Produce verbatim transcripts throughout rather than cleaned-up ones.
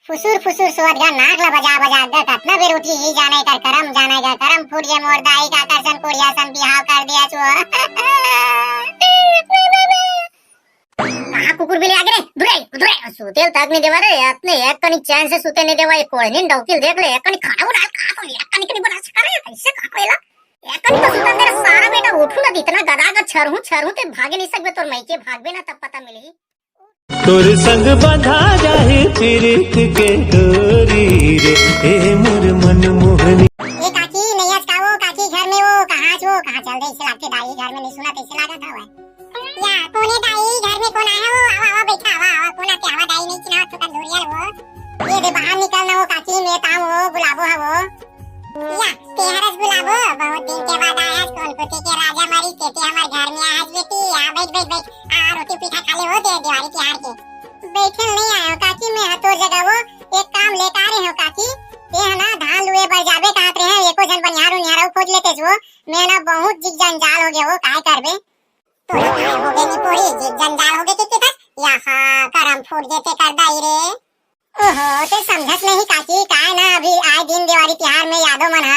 फुसुर फुसुर सोवत गा, नाक ला बजा बजा गा, कतना बेर उठी ही जाने कर करम, जाने कर करम फूट गे मोर दाई, काकर सन कोढ़िया सन बिहाव कर दिया छो। कहाँ कुकुर बिल्ली आगे रे? दुरे, दुरे, सुतेल तक नहीं देवा रे, अतने एक कनी चैन से सुते नहीं देवा, ये कोई नहीं डौकिल देख ले, एक कनी खाना उड़ा, कहाँ को एक कनी कनी बना सका रे, कैसे कहाँ को एला? एक कनी तो सुता दे रे सारा बेटा, उठू ना, इतना गदा गद छरहूँ, छरहूँ ते भागे नहीं सकबे, तोर मइके भागबे ना तब पता मिलही। तोर संग बंधा जाही प्रीत के डोरी रे, ए मोर मन मोहनी। ए काकी, नैया च का वो काकी, घर में वो कहाँ च वो, कहाँ चल दे, इसे लागथे दाई घर में नहीं सुना, कैसे लागत हवय? या, कोने दाई, घर में कोन आय हे वो? आवा, आवा, बैठा, आवा, आवा, कोन आथे, आवा दाई, नहीं चिन्हावत हो का धुरिया वो। ये दे बाहर निकल ना वो काकी, मैं ताम वो, बुलाबो हा वो। या, तेहरस बुलाबो, बहुत दिन के बाद आय हस, कोन कोती के राजा मरी, तेते हमर घर में आय हस बेटी, आ, बैठ, बैठ, बैठ, आ, रोटी पीठा खा ले वो, दे, देवारी तिहार के। बैठे नहीं आयो काकी, मैं हा तोर जगह वो, एक काम लेके आ रहे हो काकी, ते हा ना धान लुए बर जाबे कहत रहे, एको झन बनिहार उनिहार अउ खोज लेते जो, मैं ना बहुत जिग जंजाल हो गया वो, काय करबे? तोला काय होगे नी पोरी, जिग जंजाल होगे के किथस? यहाँ करम फूट गे ते कर दाई रे। ओहो, ते समझस नहीं काकी, काय ना अभी आए दिन देवारी तिहार में यादव मन ह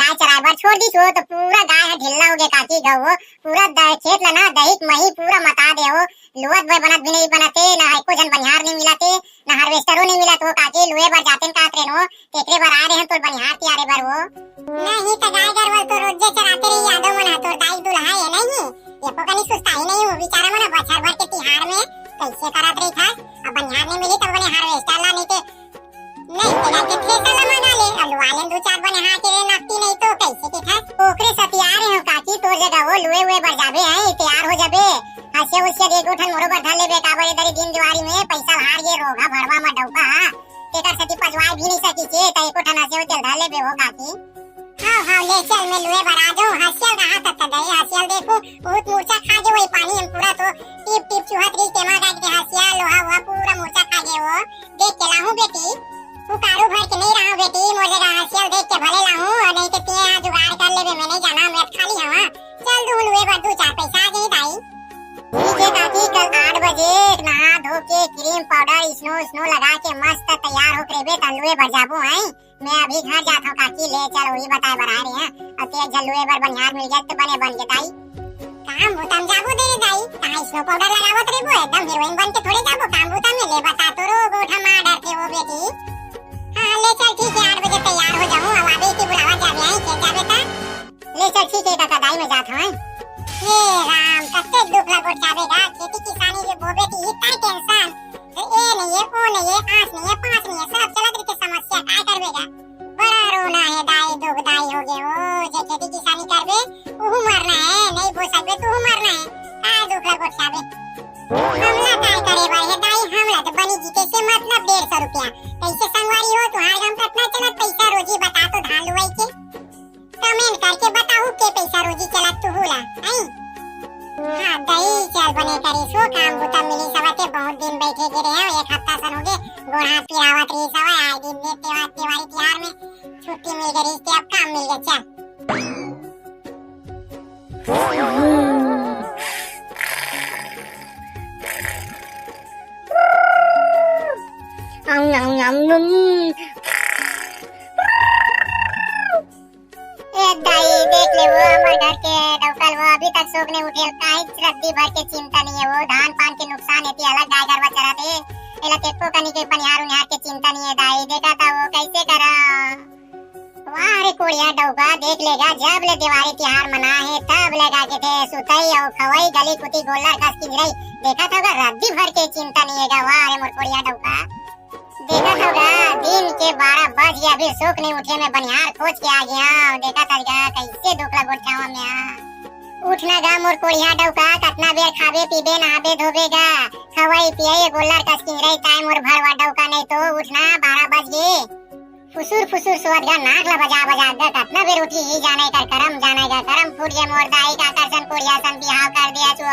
गाय चराए बर छोड़ दिस हो, तो पूरा गाय ह ढिल्ला होगे काकी, गऊ हो, पूरा द-, खेत ला ना दहिक मही पूरा मता दे हो, लुवत बोए बनत भी नहीं बनत हे, ना एको झन बनिहार नहीं मिलत हे, ना हार्वेस्टरो नहीं मिलत हो काकी, लुए बर जातेन कात रेन हो, तेकरे बर आए रेहेन तोर बनिहार तियारे बर वो। नहीं त गाय गरवा ल तो रोजे चराते रही यादव मन ह, तोर दाई दुल्हा हे नहीं, एको कनी सुस्ताही नहीं हो, बेचारा मन बछर भर के तिहार में कैसे करत रहिथस, अब बनिहार नहीं मिली त बने हार्वेस्टर ला नहीं ते, नहीं ते जाके थ्रेसर ला मंगा ले, अब लुआ लेन दू चार बनिहार के रे नकती नहीं तो कैसे के थस। ओकरे सतियारे हो काकी तोर जगह वो लुए हुए बर जाबे है, तैयार हो जाबे, हंसिया उसिया दे दू ठन मोरो बर धर लेबे, काबर ए दरी दिन देवारी में पैसा हार ये रोगा भड़वा म डौका हा। तेकर सेती पजवाए भी नहीं सकिस हे, त एको ठन हंसिया तेल धर लेबे हो काकी। हाँ, हाँ, ले चल, मैं लुए बर आ जाऊँ। हंसियल कहाँ तक दे, हंसियल देखूँ, बहुत मूर्छा खा गे वही पानी में पूरा तो टिप टिप चुहत रही, तेमा गाय के हंसिया, लोहा वोहा पूरा मूर्छा खा गे वो। देख के लाहूँ बेटी, उकारू भर के नहीं रहा बेटी, मोर जगह हंसियल देख के भले लाहूँ, और नहीं तो तिये यहाँ जुगाड़ कर लेबे, मैं नहीं जाना, मैं खाली हवा। चल दूँ लुए बर दू चार पैसा आ जाही दाई। ठीक है काकी, कल आठ बजे नहा धो के क्रीम पाउडर स्नो स्नो लगा के मस्त तैयार होके रेबे त लुए बर जाबो हैं। मैं अभी घर जात हूँ काकी, ले चल वही बताए बर आ रहे हैं। अब तेज झल्लुए बर बनिहार मिल जाए तो बने बन के दाई। काम बुता म जाबो दे दाई, कहाँ स्नो पाउडर लगावत रेबो, एकदम हीरोइन बन के थोड़े जाबो काम बुता में। ले बता तो रो गोठा मार डरते हो बेटी। हाँ ले चल ठीक है, आठ बजे तैयार हो जाऊँ, अब आबे के बुलावा जाबे आई के जाबे ता। ले चल ठीक है काका दाई, मैं जात हूँ। हे राम, कत्ते दुख ला गोठियाबे गा, खेती किसानी के बोबे ती इतना टेंशन। ए नहीं है, ओ नहीं है, आस नहीं है, पास नहीं है, सब चलत रहिथे समस्या, काय करबे गा? बड़ा रोना है दाई, दुखदाई हो गे हो, जे खेती किसानी करबे, उहू मरना है, नहीं बो सकबे, तुहू मरना है, काय दुख ला गोठियाबे? हमला काय करे बर है दाई, हमला तो बनी जी के से मतलब डेढ़ सौ रुपया। कैसे संगवारी हो, तुहार गाम कतना चलत पैसा रोजी बता तो धान लुआई के? कमेंट करके बताहू के पैसा रोजी चलत तुहू ला, हैं? हाँ, दई चल बने करिस हो, काम बुता मिली सबते, बहुत दिन बैठे के रहे, एक हफ्ता सन हो गे, गोड़ हाथ पिरावत रही सब, आए दिन में त्योहार, त्योहारी तिहार में छुट्टी मिल गई रही, अब काम मिल गया, चल। ए दाई, देख ले वो हमर घर के डौकल वो अभी तक सोक नहीं उठेल, काहेच रद्दी भर के चिंता नहीं है वो, धान पान के नुकसान हेती अलग गाय गरवा चराथे, एला एको कनी के बनिहार उनिहार के चिंता नहीं है दाई, देखा था वो कैसे करा। वाह रे कोढ़िया डौका, देख लेगा जब ले देवारी तिहार मना है तब ले गा के थे सुतई अउ खवई गली कुती गोल्लर कस किंजरई, देखा था रद्दी भर के चिंता नहीं है गा। वाह रे मोर कोढ़िया डौका। देखत हव गा, दिन के बारह बज गया, अभी सोक नहीं उठे, मैं बनिहार खोज के आ गया हूँ। देखत हव गा, कैसे दुख ला गोठियावा मैं। उठना गा मोर कोढ़िया डौका, कतना बेर खाबे पीबे नहाबे धोबे गा, खवई पियई गोल्लर कस किंजरई ताय मोर भड़वा डौका, नहीं तो उठना, बारह बज गए। फुसुर फुसुर सोवत गा, नाक ला बजा बजा गा, कतना बेर उठी ही जाने कर करम, जाने कर करम फूट गए मोर दाई, काकर सन कोढ़िया सन बिहाव कर दिया छो।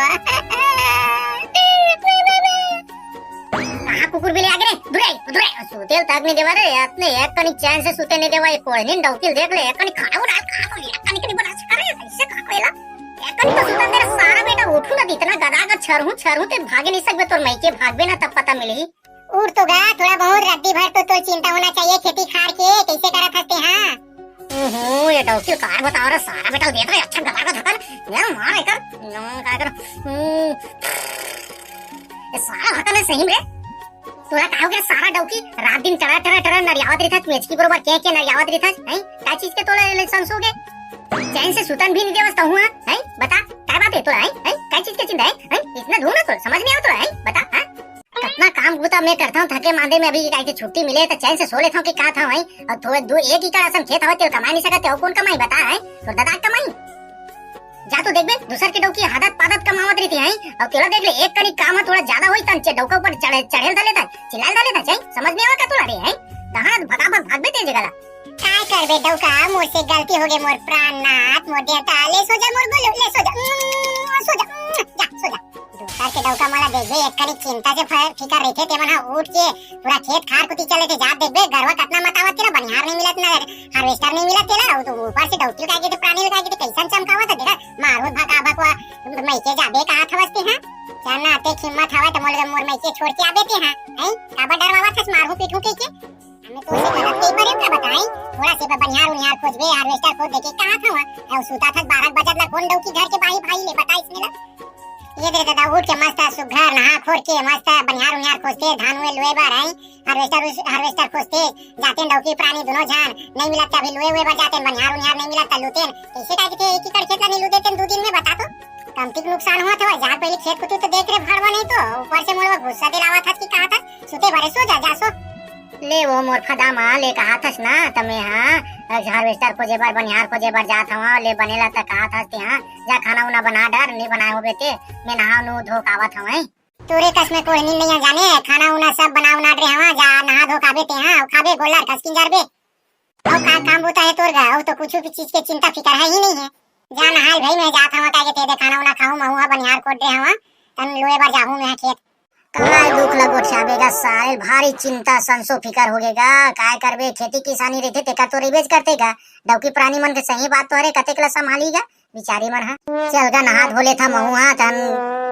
कहाँ कुकुर बिल्ली आगे रे? दुरे, दुरे। सुतेल तक नहीं देवा रे, अतने एक कनी चैन से सुते नहीं देवा, ये कोई नहीं डौकिल देख ले, एक कनी खाना उड़ा, कहाँ को लिया, एक कनी कनी बना सका रे, कैसे कहाँ को एला? एक कनी तो सुता दे रे सारा बेटा, उठू ना, इतना गदा गद छरहूँ, छरहूँ ते भागे नहीं सकबे, तोर मइके भागबे ना तब पता मिलही। उठ तो गा, थोड़ा बहुत रद्दी भर तो तोर चिंता होना चाहिए खेती खार के, कैसे करत हस ते, हाँ? ओहो, ये डौकी काय बताओ रे, सारा बेटा देख रे, अच्छा गदर का धकन, ये मार एकर, ये काय कर, हम्म, ये सारा हकन है सही में रे। तोला का हो गया सारा डौकी, रात दिन टरा टरा टरा नरियावत रहिथस, मेचकी बरोबर के के नरियावत रहिथस, हैं? का चीज के तोला ले संसो गे? चैन से सुतन भी नहीं देवस तहूँ, हैं? हैं? बता, का बात है तोला, हैं? हैं? का चीज के चिंता है, हैं? इतना धूम है तोला, समझ नहीं आवत तोला, हैं? बता, हाँ? कतना काम बूता मैं करता हूँ, थके मांदे में अभी काहे के छुट्टी मिले त चैन से सो लेता हूँ कि का था, हैं? और थोड़े दू एक एकड़ असन खेत हवा, तेल कमा नहीं सकते, और कौन कमाई बता, हैं? तो दादा कमाई। जा तो देखबे, दूसर के डौकी हादत पादत कमावत रहिथे, हैं? और तेला देख ले, एक कनी काम ह थोड़ा ज्यादा होई तन चे डौका ऊपर चढ़े, चढ़ेल धर लेता, चिल्लाल धर लेता, हैं? समझ नहीं आवा का तोला रे, हैं? कहाँ भगा भग भागबे ते जगह ला। काय करबे डौका, मोर से गलती हो गई, मोर प्राणनाथ, मोर देवता, ले सो जा मोर गोलू, ले सो जा, उम्म, सो जा, उम्म, जा, सो जा। दूसर के डौका मोला देखबे, एक कनी चिंता से फर-, फिकर रहिथे, ते मन ह उठ के पूरा खेत खार कुती चले थे, जात देखबे, गरवा कतना मतावत के ना, बनिहार नहीं मिलत ना, हार्वेस्टर नहीं मिलत तेला, वो तो ऊपर से डौकी लगा के, प्राणी लगा के, कैसन चमकावत है, देखा, मारो भका भकवा, मइके जाबे कहा थवस ते, हाँ? चल ना, ते हिम्मत हवय त मोर, मोर मइके छोड़ के आबे ते, हाँ? हैं? काबर डरवावत हस, मारहूँ पीटहूँ कहिके? हमें तो से गलत के पर का बताई, थोड़ा से बनिहार उनिहार खोजबे, हार्वेस्टर खोज देके कहा था वहाँ? और सुता था बारह बजत ला, कौन डौकी घर के बाही भाई ले बताई इसमें ला? ये दे दादा, उठ के मस्त सुघर नहा खोर के मस्त बनिहार उनिहार खोजते, धान हुए लुए बर, हैं? हार्वेस्टर उस-, हार्वेस्टर खोजते, जाते डौकी प्राणी दोनों जान, नहीं मिलत अभी लुए हुए बर जाते, बनिहार उनिहार नहीं मिलत लुते, कैसे का के एक एकड़ खेत ला नहीं लुते दू दिन में बता तो? कमती के नुकसान हुआ था, जा पहले खेत कुतू तो देख रे भड़वा नहीं तो, ऊपर से मोर गुस्सा दिलावा था कि कहा था, सुते भरे सो जा, जा सो। ले वो मोर फदा मा ले कहा थस ना, त मैं हा हार्वेस्टर खोजे बर, बनिहार खोजे बर जात हवा, ले बनेला त कहा थस ते, हाँ, जा खाना उना बना डर, नहीं बनाए होबे ते, मैं नहा नू धो के आवत हवं। तोरे कस में कोई नींद नहीं जाने, खाना उना सब बना उना डरे हवा, जा नहा धो के आबे ते, हाँ, खाबे गोलर कस किंजरबे। अउ का काम बूता है तोर गा, अउ तो कुछ भी चीज के चिंता फिकर है ही नहीं है। जा नहाल भाई, मैं जात हवा, काहे के ते दे खाना उना खाहूँ, महू हा बनिहार खोज डरे हवा, तन लुए बर जाहूँ मैं खेत। काय दुख ल गोठियाबे गा साले, भारी चिंता संसो फिकर होगे गा। काय करबे, खेती किसानी रहिथे तेकर तो रहिबेच करथे गा। डौकी प्राणी मन के सही बात तो हरे, कतेक ल संभाली गा बिचारी मन ह। चल गा नहा धो लेथा महू ह, तहन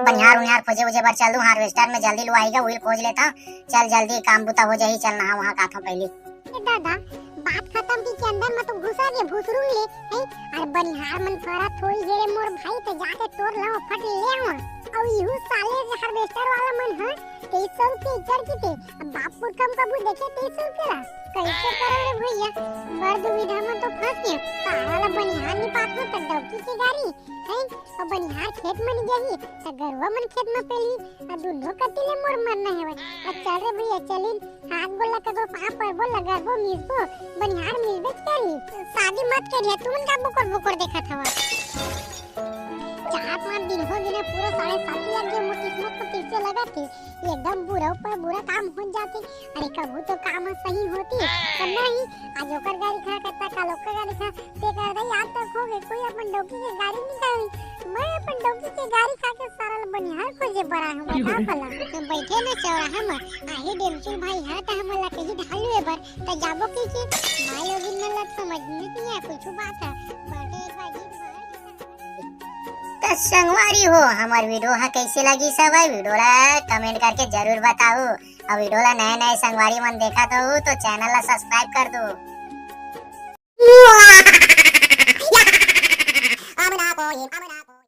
बनिहार उनिहार खोजे उजे बर चल दूं, हार्वेस्टर में जल्दी लुआही गा, उही ल खोज लेथा। चल जल्दी काम बुता हो जाही, चल नहा वहा के आथों पहिली। ए दादा, बात खतम की के अंदर म तो घुसा गे भुसरुंग ले, हैं? अरे बनिहार मन फरत होई हे रे मोर भाई, ते जाके तोर ला फट ले आवा। अउ इहू साले हार्वेस्टर वाला मन ह तेईस सौ रुपये एकड़ की ते, अब बाप पुरखा म कभू देखे तेईस सौ रुपये ला? कैसे करो रे भैया, बड़ दुविधा म तो फंस गया। सारा ला बनिहार नहीं पात हो त डौकी के गाड़ी, हैं? अउ बनिहार खेत म नहीं जाही त गरुआ मन खेत म पेली, आ दुनो कति ले मोर मरना हेवय। आ चल रे भैया, चलिन, हाथ गोड़ ला ककरो पाँव परबो, लगरबो, मिसबो, बनिहार मिलबेच करही। शादी मत करिया, तुमन का बुकर बुकर देखत हवा। चार पाँच दिन हो गिने, पूरा साढ़े साती लग गे, मोर किस्मत तो फिर से लगत हे। एकदम बुरा ऊपर बुरा काम हो जाथे। अरे कभू तो काम ह सही होथे, पर नहीं, आज ओकर गाड़ी खा करता, काल ओकर गाड़ी खा, ते कर दे, आज तक हो गए, कोई अपन डौकी के गाड़ी नहीं खाई। मैं अपन डौकी के गाड़ी खा के सारा ल बनिहार खोजे बर आए हूँ, बता भला। हम बैठे ना चौराहा में, आही डेमचुल भाई है, त हमन ला कही ढाल लेबर, त जाबो की के? भाई लोग इन मन ला समझ नहीं है, कुछ बात है। बर्थडे एक बार जीत बाहर। त संगवारी हो, हमर वीडियो ह कैसे लगी सब है, वीडियो ला कमेंट करके जरूर बताओ। और वीडियो ला नए नए संगवारी मन देखत हो तो चैनल ला सब्सक्राइब कर दो।